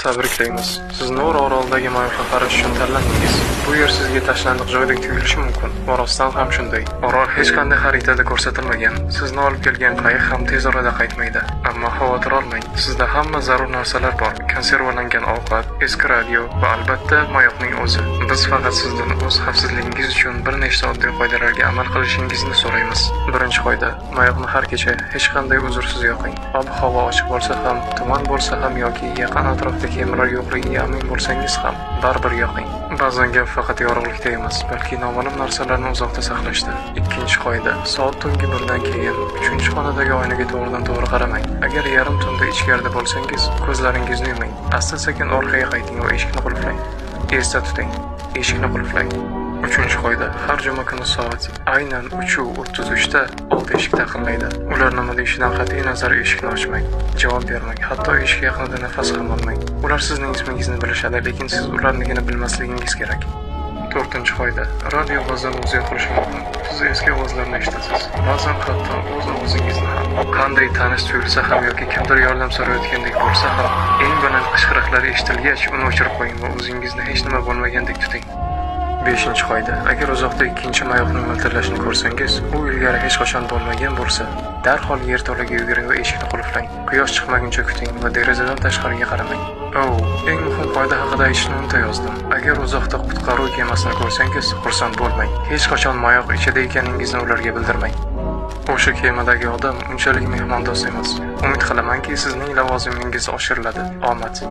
Tabriklaymiz. Siz Nor orolidagi mayoqqa qarash uchun tanlandingiz. Bu yer sizga tashlandiq joydek tuyulishi mumkin. Va rostdan ham shunday. Orol hech qanday xaritada ko'rsatilmagan. Sizni olib kelgan qayiq ham tez orada qaytmaydi. Ammo xavotir olmang. Sizda hamma zarur narsalar bor. Konservalangan ovqat, eski radio va albatta mayoqning o'zi. Biz faqat sizdan o'z xavfsizligingiz uchun bir nechta oddiy qoidalarga amal qilishingizni so'raymiz. Birinchi qoida: mayoqni har kecha hech qanday uzrsiz yoqing. Ob-havo ochiq bo'lsa ham, tuman bo'lsa ham yoki yaqin atrofda kemalar yo'qligiga amin bo'lsangiz ham, baribir yoqing. Ba'zan gap faqat yorug'likda emas, balki noma'lum narsalarni uzoqda saqlashda. Ikkinchi qoida: soat tungi 1dan keyin 3-xonadagi oynaga to'g'ridan-to'g'ri qaramang. Agar yarim tunda ichkarida bo'lsangiz, ko'zlaringizni yuming. Asta-sekin orqaga qayting va eshikni qulflang. Esda tuting, eshikni qulflang. Uchinchi qoida: har juma kuni soat aynan 3:33da oldi eshik taqillaydi. Ular nima deyishidan qat'iy nazar eshikni ochmang, javob bermang, hatto eshik yaqinida nafas ham olmang. Ular sizning ismingizni bilishadi, lekin siz ularnikini bilmasligingiz kerak. To'rtinchi qoida: radio ba'zan o'zi yoqilishi mumkin. Siz eski ovozlarni eshitasiz, ba'zan hatto o'z ovozingizni ham. Qanday tanish tuyulsa ham yoki kimdir yordam so'rayotgandek bo'lsa ham, eng baland qichqiriqlar eshitilgach, uni o'chirib qo'ying va o'zingizni hech nima bo'lmagandek tuting. Beshinchi qoida: agar uzoqda ikkinchi mayoqning miltillashini ko'rsangiz, u ilgari hech qachon bo'lmagan bo'lsa, darhol yerto'laga yuguring va eshikni qulflang. Quyosh chiqmaguncha kuting va derazadan tashqariga qaramang. Oh, eng muhim qoida haqida aytishni unutayozdim. Agar uzoqda qutqaruv kemasini ko'rsangiz, xursand bo'lmang. Hech qachon mayoq ichida ekaningizni ularga bildirmang. O'sha kemadagi odam unchalik mehmondo'st emas. Umid qilamanki, sizning lavozimingiz oshiriladi. Omad.